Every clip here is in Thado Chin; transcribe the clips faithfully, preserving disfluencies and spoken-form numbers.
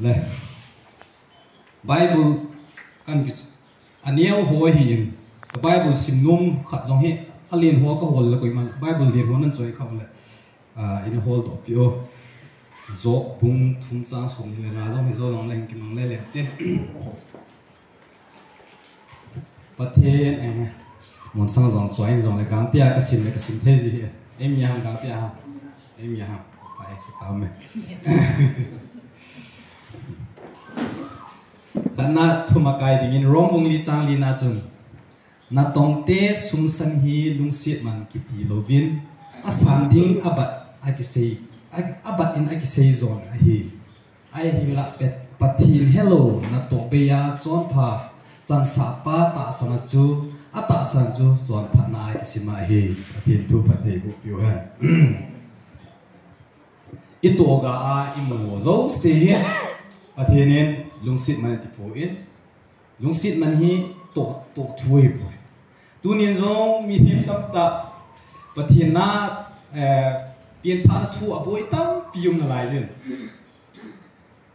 Le. Bible kan ki aneo ho hi in. Ka Bible sim nom khat jong hi alen ho ka hol le koima Bible len ho nan choi kha le. Ah, in hol to pio. Job bung thum chang som ni le nga jong hi jo long le hin kimang le le te. Pathen, eh, Monsang jong choi jong le kang tia ka sim le ka sim thei ji hi. Ei mi ham kang tia ham. Ei mi ham. Pai, ka me. Khatna thum a kai dingin Rom bung li chang li na chun. Natongte sumsan hi lungset man kiti louvin. Asan ding abat a kisei, a, abat in a kisei jon ahi. Ahinla Pat-, Pathen helou natoh bei a chonpha chansah pa tahsan a chu, atahsan chu chonphatna a kisim ahi. Pathen thu phatthei boh piu hen. I toh ga a i mu jouse hi Pathen in lungset man ti poi. Lungset man hi toh, toh thu hi poi. Tunin jong mihem tamtah Pathen na, eh, pianthahna thu aboi tampi um nalai jin.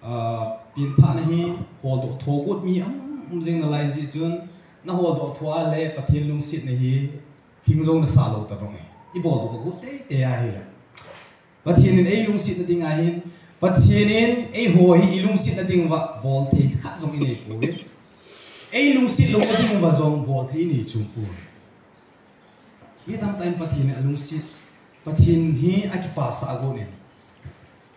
Ah, pianthahna hi holdoh tho got mi um, um jing nalai jeh chun, na holdoh tho a le Pathen lungsetna hi hing jong na sah lou tabang e. I boldoh got teitei ahi le. Pathen in ei lungsetna ding ahin, Pathen in eiho hi i lungsetna ding uva bol thei khat jong i nei poi. Ei lungset louna ding uva jong bol thei i nei chung poi. Mi tamtah in Pathen a lungset, Pathen hi akipasah got in.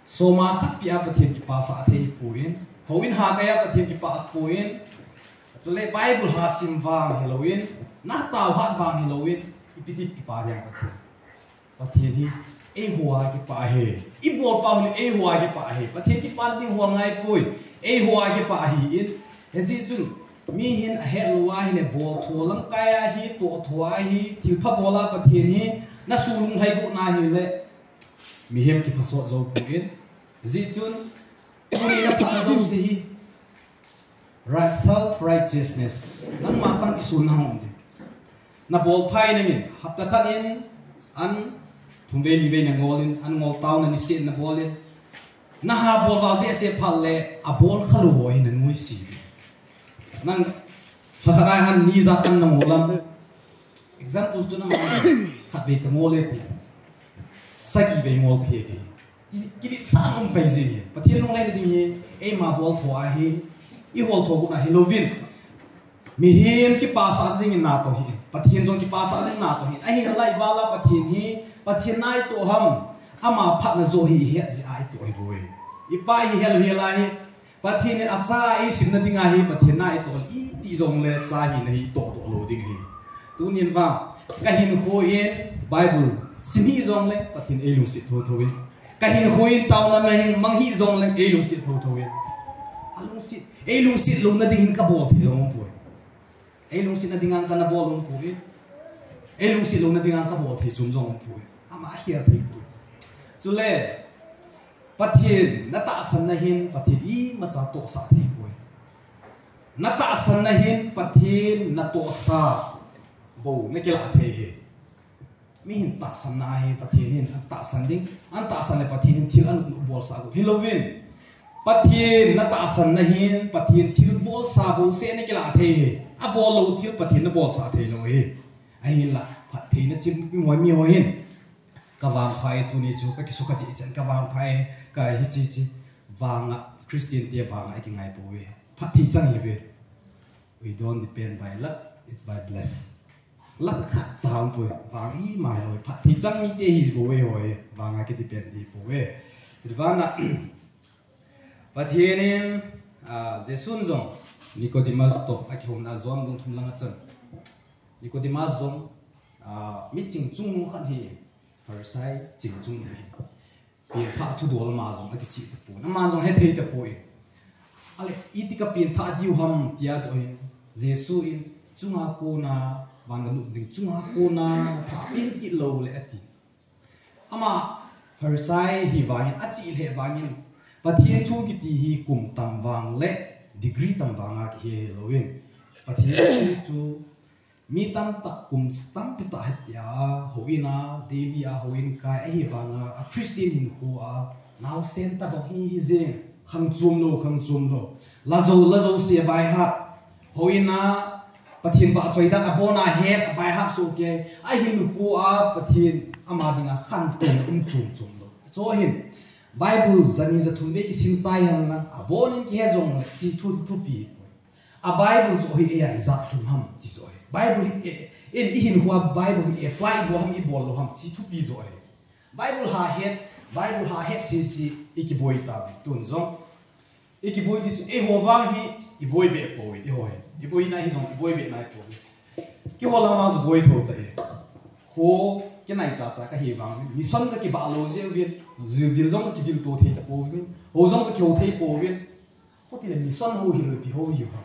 Soma khat pia Pathen kipasah thei poi. Houin ha kaiya Pathen kipah poi. Chule Bible ha sim vang hilouvin, na tao hat vang hilouvin, ipi ti kipah ding Pathen. Pathen hi eiho a kipah ahi. I bol pau hi eiho a kipah ahi. Pathen kipah ding hol ngai poi. Eiho a kipah ahi in. Hijeh chun, mi hin ahet lou ahi le bol tho lang kai ahi, toh tho ahi, thilpha bol a Pathen hi, na su lunglhai got na hi le, mihem kipha sot jou poi. Hijeh chun, tuni na phatna jouse hi, right, self righteousness. Nangma chang kisun na hung um ding. Na bol phai na min, hapta khat in, an thum vei li vei na ngol in, an ngol tao na ni se na bol in. Na ha bol val behseh phat le, abol kha lou ho hi na nuisat. Nang, lha khat a hin ni ja tan na ngol lam. Example chu na ma, khat vei ka ngol e ti. Sagi vei ngol ka hi ke. Ki, kidit sa um pai ji hi. Pathen lunglhaina ding hi, eima bol tho ahi, i hol tho got na hilouvin. Mihem kipasah ding in na toh hi. Pathen jong kipasah ding na toh hi. Ahinla i val a Pathen hi, Pathen na i toh ham. Ama phatna jo hi i het ji a i toh hi bou e. I pa hi hel hi lai hi. Pathen in acha i simna ding ahi, Pathen na i toh i ti jong le cha hina hi toh toh lou ding ahi. Tunin vang, ka hinkho in Bible sim hi jong le, Pathen ei lungset tho tho in. Ka hinkho in taona na hin mang hi jong le, ei lungset tho tho in. A lungset, ei lungset louna ding hin ka bol thei jong um poi. Ei lungsetna ding ang ka na bol um poi. Ei lungset louna ding ang ka bol thei chom jong um poi. Ama hial thei poi. Chule, Pathen na tahsan na hin, Pathen imacha tohsah thei poi. Na tahsan na hin, Pathen na tohsah bou na kilah thei hi. Mi hin tahsan na hi, Pathen hin an tahsan ding, an tahsan le Pathen hin thil an bolsah got hilouvin. Pathen na tahsan na hin, Pathen thil bolsah bou se na kilah thei hi. A bol lou thil Pathen na bolsah thei lou hi. Ahinla, phattheina chim mi hoi mi hoi hin. Ka vangpha e tuni chu, ka kisukha ti chan, ka vangpha e, ka hichi chi. Vanga, Christian te vanga, i kingai pou ve. Phatthei chang hi ve. We don't depend by luck, it's by bless. Luck khat cha um poi, vang ima hilou, phatthei chang mite hi bou ve hoi, vanga kidepend hi bou ve. Sivana, Pathen in, ah, Jesun jong, Nicodemus toh, akihomna John bung thum langa chun. Nicodemus jong, ah, mi ching chungnung khat hi, Pharisee ching chungnung hi. Pianthah thudol ama jong akichih tapon. Aman jong hethei tapon. Ale, iti ka pianthah diu ham tia doh in. Jesu in, chunga kona, van gam lut ding chunga kona, nathah pian kit lou le ati. Ama Pharisee hi vangin, achih le vangin. Pathen thu kiti hi kum tam vang le, degree tam vanga kihe louvin. Pathen thu chu Mi tamtah kum tampi tah hitia, houin a, daily a, houin kai, ahivanga, a Christian hinkho a, naosen tabang hi, hi jeng, Khang chom lou, khang chom lou. La jo, la jo se by heart. Houin a Pathen vahchoi dan abon a het, by heart soh kei. Ahinkhoa Pathen ama dinga khantouna um chom chom lou. Chu hin Bible jani jathum vei kisim chai hen lang, abon in kihe jongle, hiche thu thupi poi. A Bible chu hi eia ijat lhung ham ti chu hi. Bible hi e, in ihinkhoa Bible hi apply ibol ham, ibol lou ham ti thupi chu hi. Bible ha het, Bible ha het sese ikiboi tauve tun jong. Ikiboi ti chu eiho vang hi iboi be pouvin, eiho hi. Iboina hi jong iboi be nai pouvin. Keiho lang vang chu boi thou tah e. Kho kinai chacha kahi vang, mission kakibah lou jeh uvin, vil jong kakivil to thei tapouvin, hou jong kakihou thei pouvin. Hiti le mission hou hilou ipi hou hiu ham.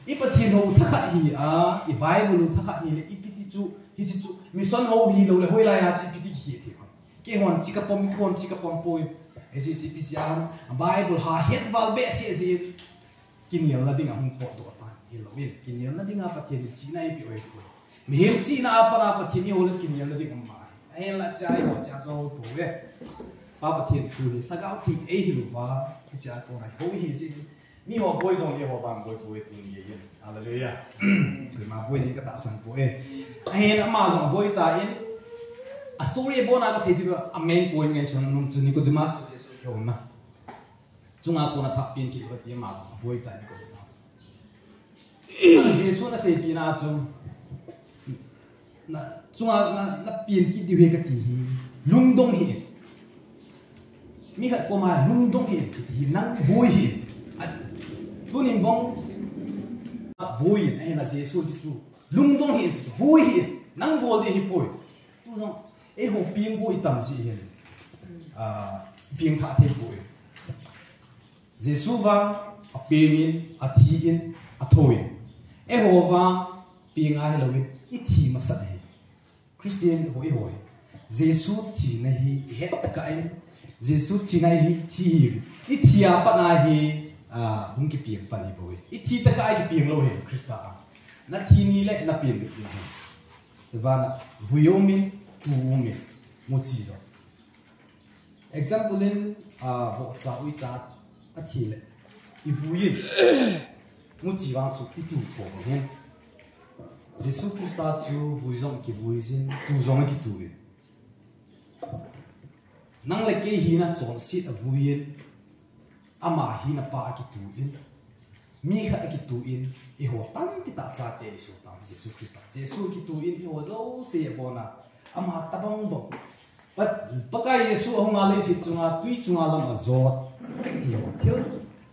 I Pathen hou thakhat hi a, i Bible hou thakhat hi le ipi ti chu, hiche chu mission hou hilou le hoilai a chu ipi ti kihe thei ham. Keihon chi kapom, keihon chi kapom poi. Hiche chu ipi jeh ham, Bible ha het val behseh jeh in. Kinelna dinga hung potdoh tan hilou in. Kinelna dinga Pathen in chihna eipeh u ahi poi. Mihem chihna a pat a Pathen ihou le kinelna ding um ma ahi. Ahinla hichea eiho chea chu hou pouve. Pa Pathen thu hi Lhagao Theng eihil uva, hichea kona hou hi jeh in. Miho boi jong eiho vang boi poi tuni hin. Hallelujah. Koima boi ding katahsan poi. Ahin ama jong aboi tan. A story abon a kasei thei a main point ngaisang nom chu Nicodemus toh Jesu kihouna. Chunga kona thah pen kit lou ti ama jong aboi tan Nicodemus. Ana Jesun aseipeh na chu, na, chunga na, na pen kit diu ahi kati hi, lungdong hih in. Mi khat koma lungdong hih in kiti hi, nang boi hih in. A, tunin bong, boi hih in, ahinla Jesu ti chu, lungdong hih in ti chu, boi hih in, nang bol ding ahi poi. Tu jong, eiho peng boi itam jeh hin, a, peng thah thei poi. Jesu vang apeng in, athi in, athou in. Eiho vang peng a hilou in, ithi masat ahi. Christian ho eiho hi. Jesu thina hi ihet tah kah in, Jesu thina hi thi hi. Ithi a pat a hi, a, hung kipeng pan ahi bou hi. Ithi tah kah a kipeng lou hi Christa a. Na thi ni le na peng bep ding hi. Chubana vui um in, tu um in, muchi jo. Example in, a, vohcha uicha athi le, ivui in, muchi vang chu itu tho bang hin. Jesu Christa chu vui jong kivui jin, tu jong kitu in. Nang le kei hina chonset avui in, ama hina pa akitu in, mi khat akitu in, eiho tampi tah chate isu tam Jesu Christa. Jesu kitu in, eiho jouse abona, ama tabang bang. Pat-, Pakai Jesu ahunga leiset chunga, tui chunga lam ajot. Ti ho, thil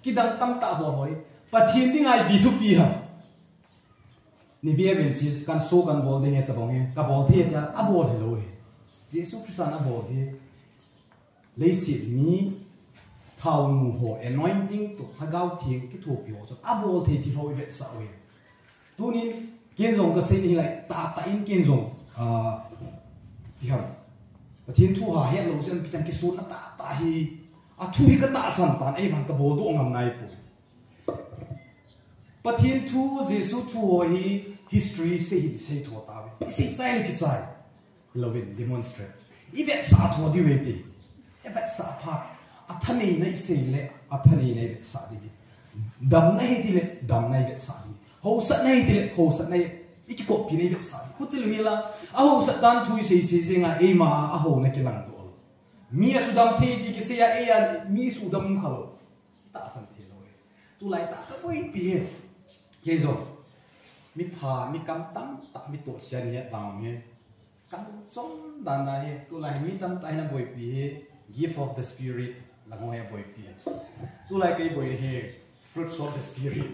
kidang tamtah bol hoi. Pathen dinga ipi thupi ham. Nibi evangelist kan so kan bol ding e tabang e, kabol thei e tia, abol hilou e. Jesu Christan abol hi. Leiset mi thaonu ho anointing toh Lhagao Theng kithopi ho chun abol thei thil ho ivetsah u hi. Tunin ken jong kasei ni lai tahtah in ken jong, ah, ipi ham. Pathen thu ha hetlou jeh in ipi ham kisonna tahtah hi. Athu hi katahsan tan ahivang kabol doh ngam nai poi. Pathen thu, Jesu thu ho hi history sei hin isei tho tauve. Isei chai le kichai. Lou in demonstrate. Ivetsah tho diu ve ti. Ivetsah phat. Athaneina isei le, athaneina ivetsah ding. Damna hiti le, damna ivetsah ding. Hausatna hiti le, hausatna i, ikikoppi na ivetsah ding. Khutil hila, ahausat dan thu isei sei jeng a, eima a, ahouna kilang doh lou. Mi asudam thei ti kisei a, eia, mi sudam khalou. Tahsan thei lou e. Tulai tah kaboipi hi. Kei jong. Mi pha, mi kam tamtah, mi tohsia ni het vang hi. Kan chom dan dan hi. Tulai mi tamtah hin aboipi hi. Gift of the Spirit. Lang ho hi aboipi hi. Tulai kei boi hi. Fruits of the Spirit.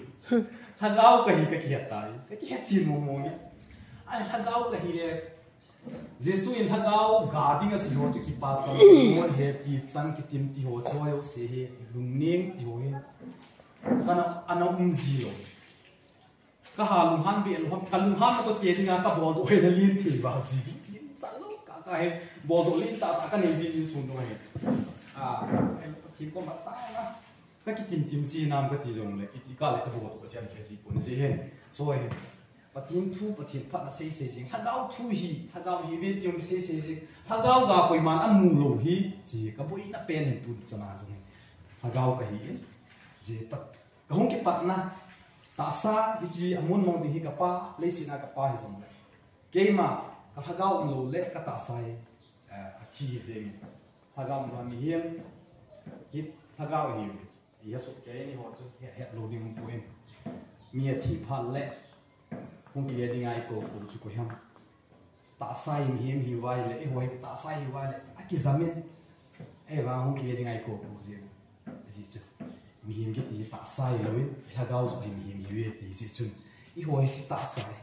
Lhagao kahi kakihet tai. Kakihet chin mong mong hi. Ai lhagao kahi le. Jesu in lhagao ga ding asei ho chu kipah chang, ngot hepi chang, kitim ti ho chu jouse hi, lungneng ti ho hi. Kana, ana um ji lou. Kaha lunghan be lou ham, kalunghan toh te dinga kabol doh hi na lin thil ba ji. Lin chan lou ka, kahe, bol doh lin tahtah kanei ji lin sun doh hi. A, Pathen koma tah a. Kakitim tim ji nam kati jongle, iti kah le kabol doh siam kei ji pon ji hin. So hi. Pathen thu, Pathen phatna sei sei jing. Lhagao thu hi, lhagao hi ve ti jong sei sei jing. Lhagao ga koiman amu lou hi, chi kaboina pen hin tuni chan a jong hi. Lhagao kahi in, je pat, kahung kipatna, tahsa, hiche amun mong ding hi kapa, leiset a kapa hijongle. Keima, kalhagao umlou le, katahsa hi, eh, athi jeng in. Lhagao umlou mihem, hi lhagao hi, i ha sut kei ni ho chu, he, hetlou ding um poi. Mi athi phat le, hung kile ding ahi kou kou chu koi ham. Tahsa hi mihem hi uva ahile, eiho hi tahsa hi uva ahile, akijam in. Ahivang hung kile ding ahi kou kou jeng. Ajeh chu, mihem kiti hi tahsa hilou in, i lhagao joh hi mihem hi uve ti jeh chun. Eiho hi tahsa hi.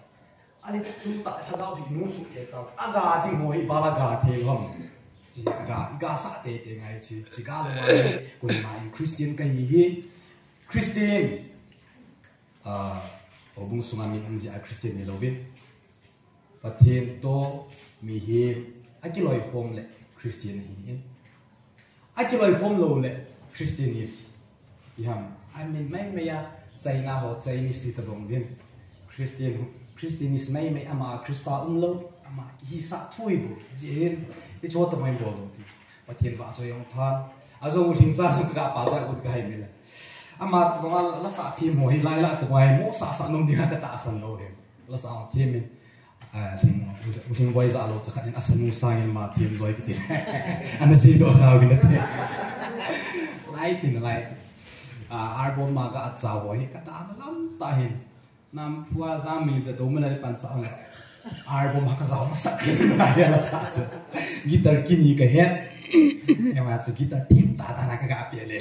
Ahile chu tah lhagao hi nung sut kei tau. Aga ding ho hi bal a ga thei lou ham. Chu aga, i ga sah teitei ngai chu, chu ga lou a hi, koima in Christian kahi hi. Christian. Ah, houbung sunga min um jeh a Christian hilou vin. Pathen toh mihem akiloikhom le Christian ahi in. Akiloikhom lou le Christianist. Iham, amin maimai a China ho Chinese ti tabang vin. Christian, Christianist maimai ama Christa umlou, ama kihisah thu hibou. Jeh hin, hicho tabang bol lou ti. Pathen vahchoi jong phan. Ajong u lhingcha jong ka pa ja ut ka hai mila. Ama tabang a la sa them ho hi lai la tabang a hi mo sa sa nom ding a ka tahsan lou hi. La sa them in. Ah, lhing, u lhing boi ja lou cha khat in asanu sang in ma them loi kiti. Ana si do kha wi na te. Life in life. Ah, album ma ka acha ho hi ka ta na lam ta hin. Nam phua jang mil ta to mila pan sa la. Album ha ka ja ma sa pen la ya la sa chu. Guitar kini ka het. Ema chu guitar thim ta ta na ka ga pe le.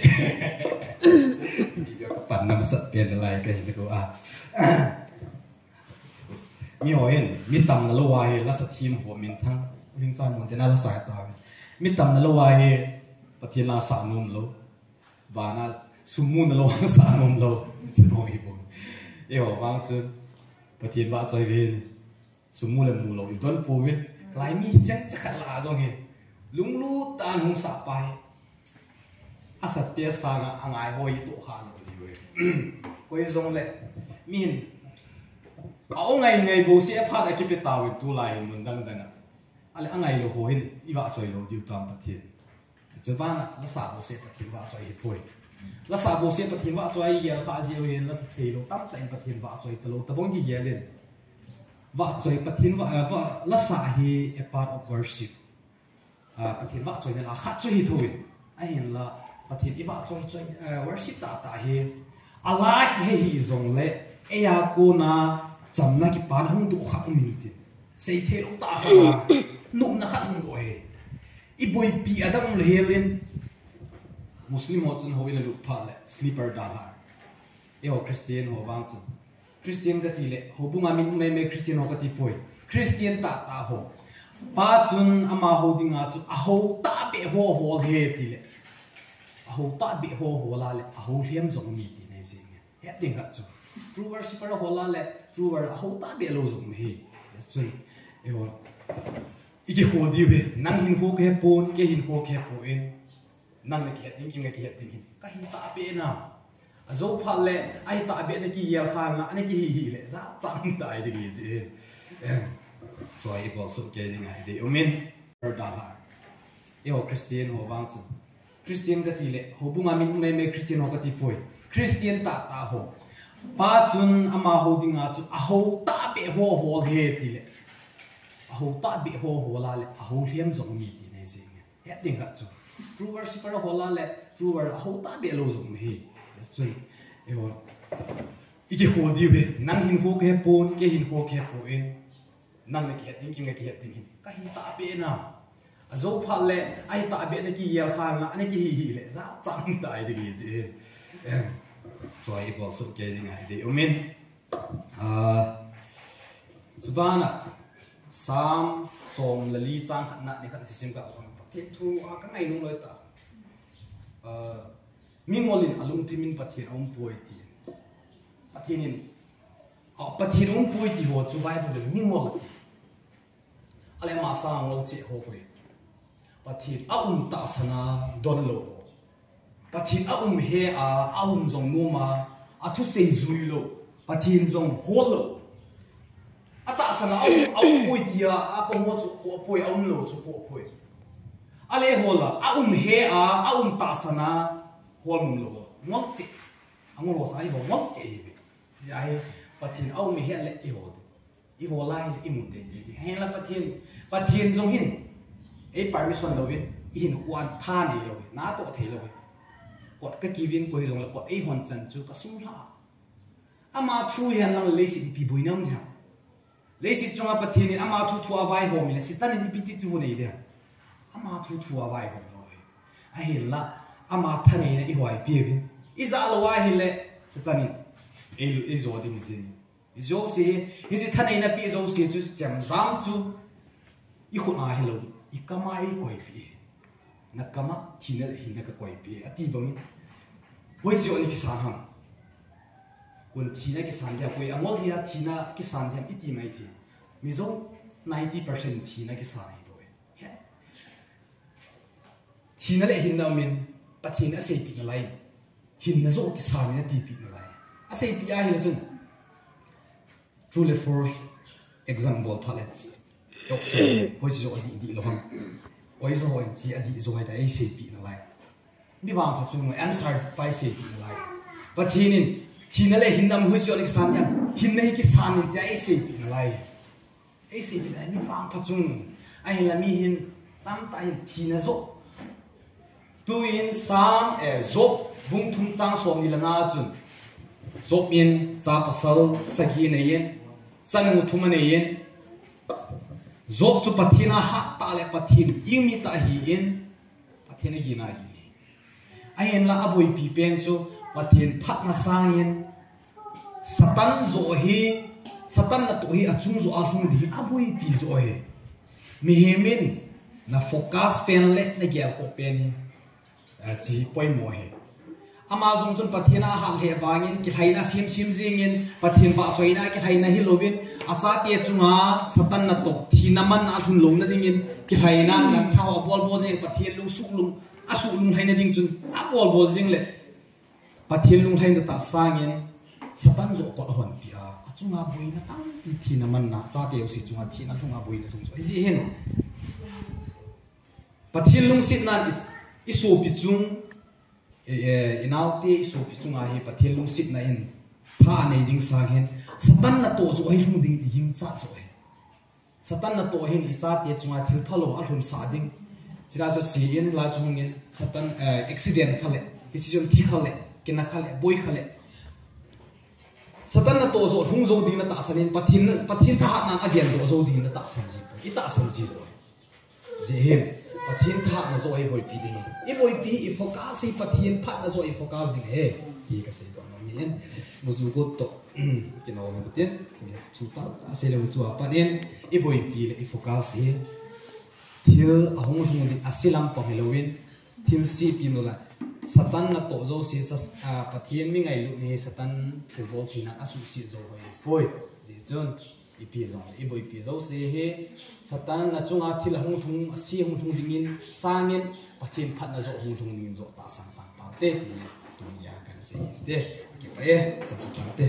Video ka pan na ma sa pen la ka hin ko a. Mi ho hin, mi tamna lou a hi, la sa them ho min thang. Ring chang mun te na la sa ta. Mi tamna lou a hi, Pathen la sa nom lou. Vana sum muna lou, sa nom lou. Ti bou hi bou. Eiho vang chun, Pathen vahchoi vin. Sum mu le mu lou, i don pouvin. Lai mi cheng cha khat la jong hi. Lunglut tah in hung sah pa hi. Asat te sanga angai ho i toh kha lou ji ve. Koi jong le, mi hin. A o ngai ngai bou se phat a kipe tauvin tulai hin mun dang dang a. Ale angai lou ho hin, i vahchoi lou diu tam Pathen. Chubana, la sa bou se Pathen vahchoi hi poi. La sa bou se Pathen vahchoi hi gel kha jeh u hin, la sa thei lou, tamtah in Pathen vahchoi ta lou, tabang kigel in. Vahchoi Pathen va, eh, va, la sa hi a part of worship. Ah, Pathen vahchoina la khat chu hi thou in. Ahin la, Pathen i vahchoi choi, eh, worship tah tah hi. A la kihe hi jong le, eia kona chamna kipana hung doh kha um in tin. Sei thei lou tah khat a, nopna khat hung doh hi. I boipi a dang le hel in. Muslim ho chun houin a lut phat le, slipper dal a. Eiho Christian ho vang chun. Christian kati le, houbung a min um mai mai Christian ho kati poi. Christian tah tah ho. Pa chun ama hou dinga chu, a hou tahbeh ho hol e ti le. A hou tahbeh ho hol a le, a hou lhem jong um e ti nei jing e. Het ding khat chu. True worshipper a hol a le, true wor-, a hou tahbeh lou jong um e. Chun, eiho. I kikhol diu ve, nang hinkho kahe pon, kei hinkho kahe pon. Nang na kihet ding, kei na kihet ding hin. Kahi tahbeh na. A jou phat le, ahi tahbeh na kigel kha nga, ana kihi hi le, ja, chang tai ding hi ji. Eh, so i bol sut kei ding ahi dei um in. Dal a. Eiho Christian ho vang chu. Christian kati le, houbung a min um mai mai Christian ho kati poi. Christian tah tah ho. Pa chun ama hou dinga chu, a hou tahbeh ho hol e ti le. A hou tahbeh ho hol a le, a hou lhem jong um e ti nei jing e. Het ding khat chu. True worshipper a hol a le, true wor-, a hou tahbeh lou jong um e. Just chun, eiho. I kikhol diu ve, nang hinkho kahe pon, kei hinkho kahe pon. Nang na kihet ding, kei na kihet ding hin. Kahi tahbeh na. A jou phat le, ahi tahbeh na kigel kha nga, ana kihi hi le, ja, chang tai ding hi ji. Eh, so i bol sut kei ding ahi dei um in. Ah, chubana, Psalm som le li chang khatna, ni khat sisim ka, Pathen thu a ka ngai nung loi ta. Ah, mingol in a lungthim in Pathen a um poi ti. Pathen in, ah, Pathen a um poi ti ho chu Bible in mingol ati. Ale masa ngol che ho koi. Pathen a um tahsan a don lou. Pathen a um he a, a um jong nom a, a thusei jui lou. Pathen jong hol lou. A tahsan a, a um, a um poi ti a, a pang ho chu ko poi, a um lou chu ko poi. Ale hol a, a um he a, a um tahsan a, Hol ngam lou. Ngol cheh. Angol ho sa eiho ngol cheh hi ve. Hiche ahi, Pathen aume hel le eiho. Eiho lai le imu teitei ding. Ahinla Pathen, Pathen jong hin ei permission louvin, ihinkhoa tha neilou hi, natoh theilou hi. Kot kakiuvin, koi jongle kot eihon chan chu kasumlha. Ama thu hihenlang leiset ipi boina um ding ham. Leiset chunga Pathen in ama thuthu a vaihom le Satan in ipi ti thu nei ding ham. Ama thuthu a vaihom lou hi. Ahinla, ama thaneina eiho a ipeuvin, ijah lou ahile Satan in ei, eijo ding jin. Jouse hi, hiche thaneina peh jouse chu chemjam chu ikhut a hilou, ikam a eikoipeh. Nakam a thina le hinna kakoipeh, ati bangin. Hoiche joh in kisan ham? Kon thina kisan ding ham, koi angol hia thina kisan ding ham iti maithei. Mi jong ninety percent thina kisan ahibouve. Thina le hinna umin, Pathen in aseipeh nalai. Hinna joh kisan in atipeh nalai. Aseipeh ahile chun, true le false example phat le, hoiche joh adih dih lou ham? Hoiche joh in che adih joh ahitai, eiseipeh nalai. Mi vangphat chungnung answer pa eiseipeh nalai. Pathen in thina le hinna um, hoiche joh in kisan ding ham? Hinna hi kisan in tia eiseipeh nalai. Eiseipeh nalai, mi vangphat chungnung. Ahinla mihem tamtah hin thina joh. Tuin Sam, eh, Job bung thum chang somni le nga a chun, Job in chapasal sagi aneiyin, chanu thum aneiyin, Job chu Pathen a hat tah le Pathen gingmi tah ahin, Pathen agin ahin ahi. Ahinla aboipi pen chu Pathen phatna sangin Satan joh hi, Satan natoh hi achung joh a lhung ding hi aboipi joh ahi. Mihem in na focus pen le na gelkhoh pen hi, eh, hiche hi poimo ahi. Ama jong chun Pathen a ahat lheh vangin kilhaina asemsem jengin, Pathen vahchoina kilhaina hilouvin, achate chunga Satan natoh thina manna alhun louna dingin kilhaina, gantha ho abolbol jeng, Pathen lung suhlung, asuhlunglhaina ding chun abolbol jeng le Pathen lunglhaina tah sangin Satan joh kot ahonpeh a, achunga boina tampi, thina manna, achate jouse chunga thina lhunga boina lhung chu. Hijeh hin Pathen lungsetnan i, isopi chung, e, e, inaote isopi chunga hi Pathen lungsetna in tha anei ding sang hin, Satan natoh joh hi lhung ding iginchat joh ahi. Satan natoh hin ichate chunga thil phalou alhunsah ding. Chule chu che in, la chu hungin, Satan, eh, accident kha le, hiche chun thi kha le, kina kha le, boi kha le, Satan natoh joh lhung jou ding natahsan in, Pathen, Pathen thahatnan avendoh jou ding natahsan ji poi, itahsan ji lou. Hijeh hin Pathen thahatna joh hi iboipi ding ahi. Iboipi hi ifocus hi Pathen phatna joh ifocus ding ahi, ti kaseidoh nom ahin. Muju got toh, kinao hen tin, chu tah, asei lou chu apat in, iboipi le ifocus hi thil ahung lhung ding ase lampang hilouvin, thilse ipi um lou lai. Satan natoh jouse, sa, a, Pathen mi ngailut ni hi Satan thilbol theinan asuhset jou hoi poi. Hijeh chun ipi jongle iboipi jouse hi Satan nachunga thil ahung lhung, ase hung lhung dingin sangin Pathen phatna joh hung lhung dingin joh tahsan pan taute ti tunia kahin sei inte. Kipah e, chan chu tante.